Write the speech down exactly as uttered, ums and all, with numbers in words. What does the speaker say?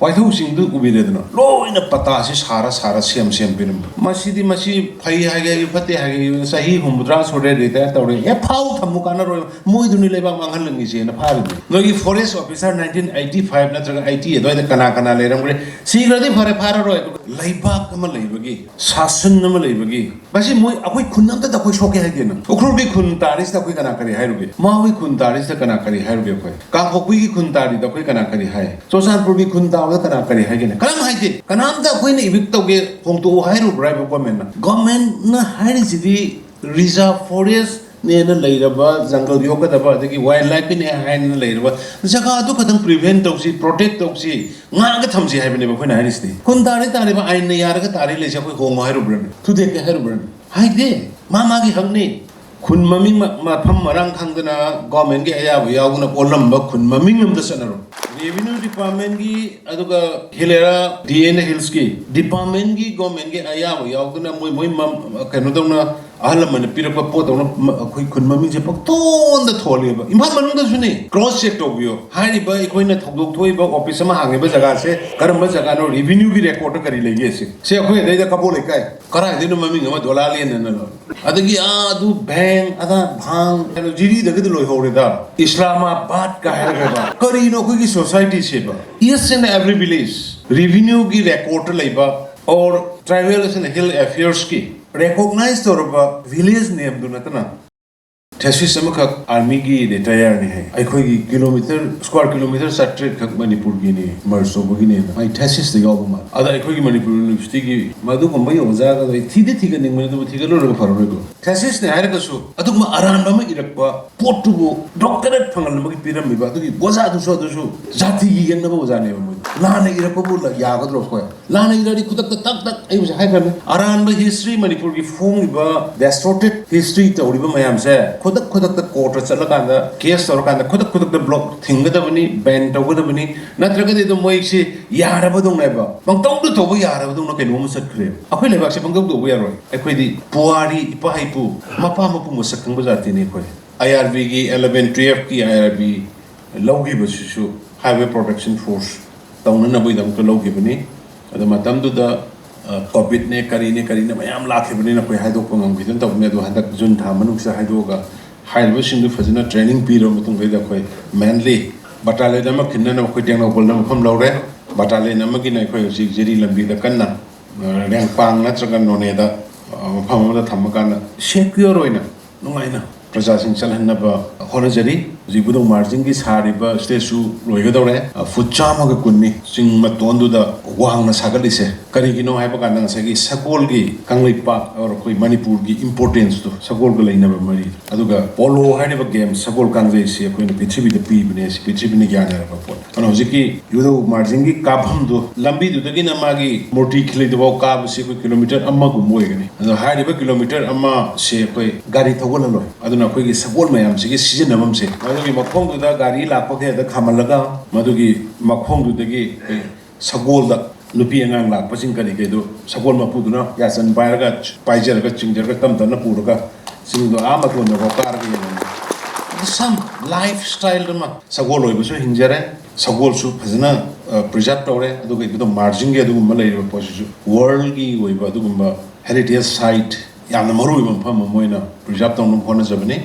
ꯋꯥꯏꯊꯧ ꯆꯤꯡꯗꯨ ꯎꯕꯤꯔꯦꯗꯅ, ꯂꯣꯏꯅ ꯄꯇꯥꯁꯤ ꯁꯥꯔ ꯁꯥꯔ ꯁꯦꯝ ꯁꯦꯝ ꯄꯤꯔꯝꯕ꯫ ꯃꯁꯤꯗꯤ, ꯃꯁꯤ ꯐꯩ ꯍꯥꯏꯒꯦ ꯍꯥꯏꯒꯦ, ꯐꯠꯇꯦ ꯍꯥꯏꯒꯦ ꯍꯥꯏꯒꯦ, ꯆꯍꯤ ꯍꯨꯝꯐꯨꯇꯔꯥ ꯁꯨꯔꯦ ꯔꯤꯇꯥꯌꯔ ꯇꯧꯔꯦ, ꯑꯦ, ꯐꯥꯎ ꯊꯝꯃꯨ, ꯀꯥꯟꯅꯔꯣꯏ, ꯃꯣꯏꯗꯨꯅꯤ ꯂꯩꯕꯥꯛ ꯃꯥꯡꯍꯜꯂꯝꯃꯤꯁꯦꯅ ꯐꯥꯔꯤꯗꯨ꯫ ꯅꯣꯏꯒꯤ forest officer nineteen eighty five ꯅꯠꯇ꯭ꯔꯒ ꯑꯩꯠꯇꯤ ꯑꯗꯨꯋꯥꯏꯗ ꯀꯅꯥ ꯀꯅꯥ ꯂꯩꯔꯝꯈ꯭ꯔꯦ? ꯁꯤꯈ꯭ꯔꯗꯤ ꯐꯔꯦ, ꯐꯥꯔꯔꯣꯏ꯫ ꯑꯗꯨꯒ ꯂꯩꯕꯥꯛ ꯑꯃ ꯂꯩꯕꯒꯤ, ꯁꯥꯁꯟ ꯑꯃ ꯂꯩꯕꯒꯤ, ꯃꯁꯤ ꯃꯣꯏ, ꯑꯩꯈꯣꯏ ꯈꯨꯟ ꯑꯝꯇꯗ ꯑꯩꯈꯣꯏ ꯁꯣꯛꯀꯦ ꯍꯥꯏꯒꯦꯅ? ꯎꯈ꯭ꯔꯨꯜꯒꯤ ꯈꯨꯟ ꯇꯥꯔꯤꯁꯤꯗ ꯑꯩꯈꯣꯏ ꯀꯅꯥ ꯀꯔꯤ ꯍꯥꯏꯔꯨꯒꯦ? ꯃꯥꯎꯒꯤ ꯈꯨꯟ ꯇꯥꯔꯤꯁꯤꯗ ꯀꯅꯥ ꯀꯔꯤ ꯍꯥꯏꯔꯨꯒꯦ? ꯑꯩꯈꯣꯏ ꯀꯥꯡꯄꯣꯛꯄꯤꯒꯤ ꯈꯨꯟ ꯇꯥꯔꯤꯗ ꯑꯩꯈꯣꯏ ꯀꯅꯥ ꯀꯔꯤ ꯍꯥꯏ? ꯆꯨꯔꯆꯥꯟꯄꯨꯔꯒꯤ ꯈꯨꯟ ꯇꯥꯕꯗ ꯀꯅꯥ ꯀꯔꯤ ꯍꯥꯏꯒꯦꯅ? ꯀꯅꯥꯝ ꯍꯥꯏꯗꯦ꯫ ꯀꯅꯥꯝꯇ ꯑꯩꯈꯣꯏꯅ ꯏꯚꯤꯛ ꯇꯧꯒꯦ, ꯍꯣꯡꯗꯣꯛꯑꯣ ꯍꯥꯏꯔꯨꯕ꯭ꯔꯥ ꯍꯥꯏꯕ ꯒꯣꯔꯃꯦꯟꯅ? ꯒꯣꯔꯃꯦꯟꯅ ꯍꯥꯏꯔꯤꯁꯤꯗꯤ ꯔꯤꯖꯥꯔꯚ ꯐꯣꯔꯦꯁꯅꯦꯅ ꯂꯩꯔꯕ, ꯖꯪꯒꯜ ꯌꯣꯛꯀꯗꯕ, ꯑꯗꯒꯤ ꯋꯥꯏꯜ ꯂꯥꯏꯐꯀꯤꯅꯦ ꯍꯥꯏꯅ ꯂꯩꯔꯕ ꯖꯒꯥꯗꯨ ꯈꯛꯇꯪ ꯄ꯭ꯔꯤꯚꯦꯟ ꯇꯧꯁꯤ, ꯄ꯭ꯔꯣꯇꯦꯛ ꯇꯧꯁꯤ, ꯉꯥꯛꯑꯒ ꯊꯝꯁꯤ ꯍꯥꯏꯕꯅꯦꯕ ꯑꯩꯈꯣꯏꯅ ꯍꯥꯏꯔꯤꯁꯤꯗꯤ꯫ ꯈꯨꯟ ꯇꯥꯔꯦ ꯇꯥꯔꯤꯕ, ꯑꯥꯏꯟꯅ ꯌꯥꯔꯒ ꯇꯥꯔꯦ ꯂꯩꯁꯦ, ꯑꯩꯈꯣꯏ ꯍꯣꯡꯉꯣ ꯍꯥꯏꯔꯨꯕ꯭ꯔꯅꯦ? ꯊꯨꯗꯦꯛꯀꯦ ꯍꯥꯏꯔꯨꯕ꯭ꯔꯅꯦ? ꯍꯥꯏꯗꯦ꯫ ꯃꯥ ꯃꯥꯒꯤ ꯍꯛꯅꯤ꯫ ꯈꯨꯟ ꯃꯃꯤꯡ ꯃ-, ꯃꯐꯝ ꯃꯔꯥꯡ ꯈꯪꯗꯅ ꯒꯣꯔꯃꯦꯟꯒꯤ ꯑꯌꯥꯕ ꯌꯥꯎꯗꯅ ꯑꯣꯜꯂꯝꯕ ꯈꯨꯟ ꯃꯃꯤꯡ ꯑꯝꯇ ꯆꯠꯅꯔꯣꯏ꯫ ꯔꯦꯚꯤꯅ꯭ꯌꯨ ꯗꯤꯄꯥꯔꯠꯃꯦꯟꯒꯤ, ꯑꯗꯨꯒ ꯍꯤꯜ ꯑꯦꯔꯤꯌꯥ, ꯗꯤ ꯑꯦꯟ ꯍꯤꯜꯁꯀꯤ ꯗꯤꯄꯥꯔꯠꯃꯦꯟꯒꯤ, ꯒꯣꯔꯃꯦꯟꯒꯤ ꯑꯌꯥꯕ ꯌꯥꯎꯗꯅ ꯃꯣꯏ, ꯃꯣꯏ ꯃ-, ꯀꯩꯅꯣ ꯇꯧꯅ, ꯑꯍꯜ ꯂꯃꯟꯅ ꯄꯤꯔꯛꯄ ꯄꯣꯠ ꯇꯧꯅ ꯃ-, ꯑꯩꯈꯣꯏ ꯈꯨꯟ ꯃꯃꯤꯡꯁꯦ ꯄꯪꯊꯣꯟꯗ ꯊꯣꯜꯂꯦꯕ꯫ ꯏꯝꯐꯥꯜ ꯃꯅꯨꯡꯗꯁꯨꯅꯦ, ꯀ꯭ꯔꯣꯁ ꯆꯦꯛ ꯇꯧꯕꯤꯌꯣ꯫ ꯍꯥꯏꯔꯤꯕ ꯑꯩꯈꯣꯏꯅ ꯊꯧꯗꯣꯛ ꯊꯣꯛꯏꯕ ꯑꯣꯐꯤꯁ ꯑꯃ ꯍꯥꯡꯉꯤꯕ ꯖꯒꯥꯁꯦ ꯀꯔꯝꯕ ꯖꯒꯥꯅꯣ, ꯔꯦꯚꯤꯅ꯭ꯌꯨꯒꯤ ꯔꯦꯀꯣꯔꯗꯇ ꯀꯔꯤ ꯂꯩꯒꯦ ꯁꯤ꯫ ꯁꯤ ꯑꯩꯈꯣꯏ ꯑꯗꯩꯗ ꯀꯕꯣ ꯂꯩꯀꯥꯏ, ꯀꯗꯥꯏꯗꯩꯅꯣ ꯃꯃꯤꯡ ꯑꯃ ꯗꯣꯂꯥꯂꯦꯟ ꯑꯅ ꯂꯧ-, ꯑꯗꯒꯤ ꯑꯥ ꯑꯗꯨ ꯚꯦꯡ, ꯑꯗꯥ ꯚꯥꯡ, ꯀꯩꯅꯣ, ꯖꯤꯔꯤꯗꯒꯤꯗꯤ ꯂꯣꯏꯍꯧꯔꯦꯗ꯫ ꯏꯁꯂꯥꯃꯥꯕꯥꯗ ꯀꯥꯏ ꯍꯥꯏꯔꯒ ꯀꯔꯤꯅꯣ ꯑꯩꯈꯣꯏꯒꯤ ꯁꯣꯁꯥꯏꯇꯤꯁꯤꯕ? Each and every village ꯔꯦꯚꯤꯅ꯭ꯌꯨꯒꯤ ꯔꯦꯀꯣꯔꯗꯇ ꯂꯩꯕ, or ꯇ꯭ꯔꯥꯏꯕꯦꯜ ꯑꯁꯤꯅ ꯍꯤꯜ ꯑꯦꯐꯤꯌꯔꯁꯀꯤ ꯔꯦꯀꯣꯒꯅꯥꯏꯖ ꯇꯧꯔꯕ ꯚꯤꯂꯦꯖ ꯅꯦꯝꯗꯨ ꯅꯠꯇꯅ, ꯊꯦꯁꯤꯁ ꯑꯃꯈꯛ ꯑꯥꯔꯃꯤꯒꯤ ꯔꯤꯇꯥꯌꯔꯅꯤ ꯍꯥꯏ, ꯑꯩꯈꯣꯏꯒꯤ ꯀꯤꯂꯣꯃꯤꯇꯔ, ꯁ꯭ꯀ꯭ꯋꯥꯔ ꯀꯤꯂꯣꯃꯤꯇꯔ ꯆꯥꯇ꯭ꯔꯦꯠ ꯈꯛ ꯃꯅꯤꯄꯨꯔꯒꯤꯅꯤ, ꯃꯔꯁ ꯇꯧꯕꯒꯤꯅꯦꯅ꯫ ꯃꯥꯏ ꯊꯦꯁꯤꯁꯇ ꯌꯥꯎꯕ ꯃꯥꯜꯂꯦ꯫ ꯑꯗ ꯑꯩꯈꯣꯏꯒꯤ ꯃꯅꯤꯄꯨꯔ ꯌꯨꯅꯤꯚꯔꯁꯤꯇꯤꯒꯤ ꯃꯗꯨꯒꯨꯝꯕ ꯑꯣꯖꯥꯒꯗꯣ ꯑꯩ ꯊꯤꯗꯤ ꯊꯤꯒꯠꯅꯤꯡꯕꯅꯤ, ꯑꯗꯨꯕꯨ ꯊꯤꯒꯠꯂꯨꯔꯒ ꯐꯔꯔꯣꯏꯀꯣ꯫ ꯊꯦꯁꯤꯁꯅꯦ ꯍꯥꯏꯔꯒꯁꯨ ꯑꯗꯨꯒꯨꯝꯕ ꯑꯔꯥꯟꯕ ꯑꯃ ꯏꯔꯛꯄ ꯄꯣꯠꯇꯨꯕꯨ ꯗꯣꯛꯇꯔꯦꯠ ꯐꯪꯍꯜꯂꯝꯕꯒꯤ ꯄꯤꯔꯝꯃꯤꯕ ꯑꯗꯨꯒꯤ ꯑꯣꯖꯥꯗꯨꯁꯨ, ꯑꯗꯨꯁꯨ ꯖꯥꯇꯤꯒꯤ ꯌꯦꯛꯅꯕ ꯑꯣꯖꯥꯅꯦꯕ꯫ ꯃꯣꯏ ꯂꯥꯟꯅ ꯏꯔꯛꯄꯕꯨ ꯂ-, ꯌꯥꯒꯗ꯭ꯔꯣ ꯑꯩꯈꯣꯏ? ꯂꯥꯟꯅ ꯏꯔꯛꯑꯗꯤ ꯈꯨꯗꯛꯇ ꯇꯛ ꯇꯛ, ꯑꯩ ꯍꯧꯖꯤꯛ ꯍꯥꯏꯈ꯭ꯔꯕꯅꯤ, ꯑꯔꯥꯟꯕ ꯍꯤꯁꯇ꯭ꯔꯤ, ꯃꯅꯤꯄꯨꯔꯒꯤ ꯐꯣꯡꯉꯤꯕ ꯗꯦꯁꯇꯣꯔꯇꯦꯠ ꯍꯤꯁꯇ꯭ꯔꯤ ꯇꯧꯔꯤꯕ ꯃꯌꯥꯝꯁꯦ ꯈꯨꯗꯛ ꯈꯨꯗꯛꯇ ꯀꯣꯔꯠꯇ ꯆꯠꯂꯀꯥꯟꯗ, ꯀꯦꯁ ꯇꯧꯔꯀꯥꯟꯗ ꯈꯨꯗꯛ ꯈꯨꯗꯛꯇ ꯕ꯭ꯂꯣꯛ ꯊꯤꯡꯒꯗꯕꯅꯤ, ꯕꯦꯟ ꯇꯧꯒꯗꯕꯅꯤ꯫ ꯅꯠꯇ꯭ꯔꯒꯗꯤ ꯑꯗꯨꯝ ꯃꯣꯏꯁꯤ ꯌꯥꯔꯕꯗꯧꯅꯦꯕ, ꯄꯪꯇꯧꯗ ꯇꯧꯕ ꯌꯥꯔꯕꯗꯧꯅ ꯀꯩꯅꯣꯝꯃ ꯆꯠꯈ꯭ꯔꯦꯕ꯫ ꯑꯩꯈꯣꯏ ꯂꯩꯕꯥꯛꯁꯦ ꯄꯪꯇꯧ ꯇꯧꯕ ꯌꯥꯔꯣꯏ꯫ ꯑꯩꯈꯣꯏꯗꯤ ꯄꯨꯋꯥꯔꯤ, ꯏꯄꯥ ꯏꯄꯨ, ꯃꯄꯥ ꯃꯄꯨ ꯃꯁꯛ ꯈꯪꯕ ꯖꯥꯇꯤꯅꯤ ꯑꯩꯈꯣꯏ꯫ ꯑꯥꯏ ꯑꯥꯔ ꯕꯤꯒꯤ ꯑꯦꯂꯚꯦꯟ ꯇꯨꯌꯦꯜꯐꯀꯤ ꯑꯥꯏ ꯑꯥꯔ ꯕꯤ ꯂꯧꯈꯤꯕꯁꯤꯁꯨ ꯍꯥꯏꯋꯦ ꯄ꯭ꯔꯣꯇꯦꯛꯁꯟ ꯐꯣꯔꯁ ꯇꯧꯅꯅꯕꯒꯤꯗꯃꯛꯇ ꯂꯧꯈꯤꯕꯅꯤ꯫ ꯑꯗꯨ ꯃꯇꯝꯗꯨꯗ ꯀꯣꯚꯤꯗꯅꯦ, ꯀꯔꯤꯅꯦ ꯀꯔꯤꯅꯦ ꯃꯌꯥꯝ ꯂꯥꯛꯈꯤꯕꯅꯤꯅ ꯑꯩꯈꯣꯏ ꯍꯥꯏꯗꯣꯛꯄ ꯉꯝꯈꯤꯗꯅ ꯇꯧꯕꯅꯤ꯫ ꯑꯗꯨ ꯍꯟꯗꯛ ꯖꯨꯟ ꯊꯥ ꯃꯅꯨꯡꯁꯤꯗ ꯍꯥꯏꯗꯣꯛꯑꯒ ꯍꯥꯏꯔꯤꯕꯁꯤꯡꯗꯨ ꯐꯖꯅ ꯇ꯭ꯔꯦꯅꯤꯡ ꯄꯤꯔꯕ ꯃꯇꯨꯡꯗ ꯑꯩꯈꯣꯏ ꯃꯦꯟꯂꯤ ꯕꯇꯥꯂꯤꯌꯟ ꯑꯃ ꯈꯤꯟꯅꯅꯕ ꯑꯩꯈꯣꯏ ꯇꯦꯡꯅꯧꯄꯜꯗ ꯃꯐꯝ ꯂꯧꯔꯦ꯫ ꯕꯇꯥꯂꯤꯌꯟ ꯑꯃꯒꯤꯅ ꯑꯩꯈꯣꯏ ꯍꯧꯖꯤꯛ ꯖꯤꯔꯤ ꯂꯝꯕꯤꯗ ꯀꯟꯅ ꯔꯦꯡꯄꯥꯡ ꯅꯠꯇ꯭ꯔꯒ ꯅꯣꯅꯦꯗ ꯃꯐꯝ ꯑꯃꯗ ꯊꯝꯃꯀꯥꯟꯗ ꯁꯦꯀ꯭ꯌꯣꯔ ꯑꯣꯏꯅ ꯅꯨꯡꯉꯥꯏꯅ ꯄ꯭ꯔꯖꯥꯁꯤꯡ ꯆꯠꯍꯟꯅꯕ ꯍꯣꯠꯅꯖꯔꯤ꯫ ꯍꯧꯖꯤꯛ ꯏꯕꯨꯙꯧ ꯃꯥꯔꯖꯤꯡꯒꯤ ꯁꯥꯔꯤꯕ ꯁ꯭ꯇꯦꯆꯨ ꯂꯣꯏꯒꯗꯧꯔꯦ꯫ ꯐꯨꯠ ꯆꯥꯝꯃꯒ ꯀꯨꯟꯅꯤ ꯆꯤꯡ ꯃꯇꯣꯟꯗꯨꯗ ꯋꯥꯡꯅ ꯁꯥꯒꯠꯂꯤꯁꯦ꯫ ꯀꯔꯤꯒꯤꯅꯣ ꯍꯥꯏꯕ ꯀꯥꯟꯗ ꯉꯁꯥꯏꯒꯤ ꯁꯒꯣꯜꯒꯤ ꯀꯪꯂꯩꯄꯥꯛ ꯑꯣꯔ ꯑꯩꯈꯣꯏ ꯃꯅꯤꯄꯨꯔꯒꯤ ꯏꯝꯄꯣꯔꯇꯦꯟꯁꯇꯣ ꯁꯒꯣꯜꯒ ꯂꯩꯅꯕ ꯃꯔꯤ, ꯑꯗꯨꯒ ꯄꯣꯂꯣ ꯍꯥꯏꯔꯤꯕ ꯒꯦꯝ, ꯁꯒꯣꯜ ꯀꯥꯡꯖꯩꯁꯤ ꯑꯩꯈꯣꯏꯅ ꯄ꯭ꯔꯤꯊꯤꯕꯤꯗ ꯄꯤꯕꯅꯦ꯫ ꯁꯤ ꯄ꯭ꯔꯤꯊꯤꯕꯤꯅ ꯌꯥꯅꯔꯕ ꯄꯣꯠ꯫ ꯑꯗꯨꯅ ꯍꯧꯖꯤꯛꯀꯤ ꯏꯕꯨꯙꯧ ꯃꯥꯔꯖꯤꯡꯒꯤ ꯀꯥꯐꯝꯗꯣ ꯂꯝꯕꯤꯗꯨꯗꯒꯤꯅ ꯃꯥꯒꯤ ꯃꯨꯔꯇꯤ ꯈꯤꯜꯂꯤꯗꯨꯐꯥꯎ ꯀꯥꯕꯁꯤ ꯑꯩꯈꯣꯏ ꯀꯤꯂꯣꯃꯤꯇꯔ ꯑꯃꯒꯨꯝꯕ ꯑꯣꯏꯒꯅꯤ꯫ ꯑꯗꯣ ꯍꯥꯏꯔꯤꯕ ꯀꯤꯂꯣꯃꯤꯇꯔ ꯑꯃꯁꯦ ꯑꯩꯈꯣꯏ ꯒꯥꯔꯤ ꯊꯧꯒꯠꯂꯔꯣꯏ꯫ ꯑꯗꯨꯅ ꯑꯩꯈꯣꯏꯒꯤ ꯁꯒꯣꯜ ꯃꯌꯥꯝꯁꯤꯒꯤ ꯁꯤꯖꯤꯟꯅꯐꯝꯁꯦ ꯃꯗꯨꯒꯤ ꯃꯈꯣꯡꯗꯨꯗ ꯒꯥꯔꯤ ꯂꯥꯛꯄ ꯀꯌꯥꯗ ꯈꯥꯝꯍꯜꯂꯒ ꯃꯗꯨꯒꯤ ꯃꯈꯣꯡꯗꯨꯗꯒꯤ ꯑꯩꯈꯣꯏ ꯁꯒꯣꯜꯗ ꯅꯨꯄꯤ ꯑꯉꯥꯡ ꯂꯥꯛꯄꯁꯤꯡ ꯀꯔꯤ ꯀꯩꯗꯣ ꯁꯒꯣꯜ ꯃꯄꯨꯗꯨꯅ ꯌꯥꯆꯟ ꯄꯥꯏꯔꯒ, ꯄꯥꯏꯖꯔꯒ ꯆꯤꯡꯖꯔꯒ ꯇꯞ ꯇꯞꯅ ꯄꯨꯔꯒ ꯆꯤꯡꯗꯣ ꯑꯥ ꯃꯇꯣꯟꯗꯐꯥꯎ ꯀꯥꯔꯒ ꯌꯦꯡꯉꯝꯃꯤ꯫ Some lifestyle ꯑꯃ ꯁꯒꯣꯜ ꯑꯣꯏꯕꯁꯨ ꯍꯤꯡꯖꯔꯦ, ꯁꯒꯣꯜꯁꯨ ꯐꯖꯅ ꯄ꯭ꯔꯤꯖꯥꯔꯕ ꯇꯧꯔꯦ꯫ ꯑꯗꯨꯒ ꯏꯕꯨꯙꯧ ꯃꯥꯔꯖꯤꯡꯒꯤ ꯑꯗꯨꯒꯨꯝꯕ ꯂꯩꯔꯤꯕ ꯄꯣꯠꯁꯤꯁꯨ ꯋꯥꯔꯜꯒꯤ ꯑꯣꯏꯕ ꯑꯗꯨꯒꯨꯝꯕ ꯍꯦꯔꯤꯇꯦꯖ ꯁꯥꯏꯠ ꯌꯥꯝꯅ ꯃꯔꯨ ꯑꯣꯏꯕ ꯃꯐꯝ ꯑꯃ ꯑꯣꯏꯅ ꯄ꯭ꯔꯤꯖꯥꯔꯕ ꯇꯧꯅꯕ ꯍꯣꯠꯅꯖꯕꯅꯤ꯫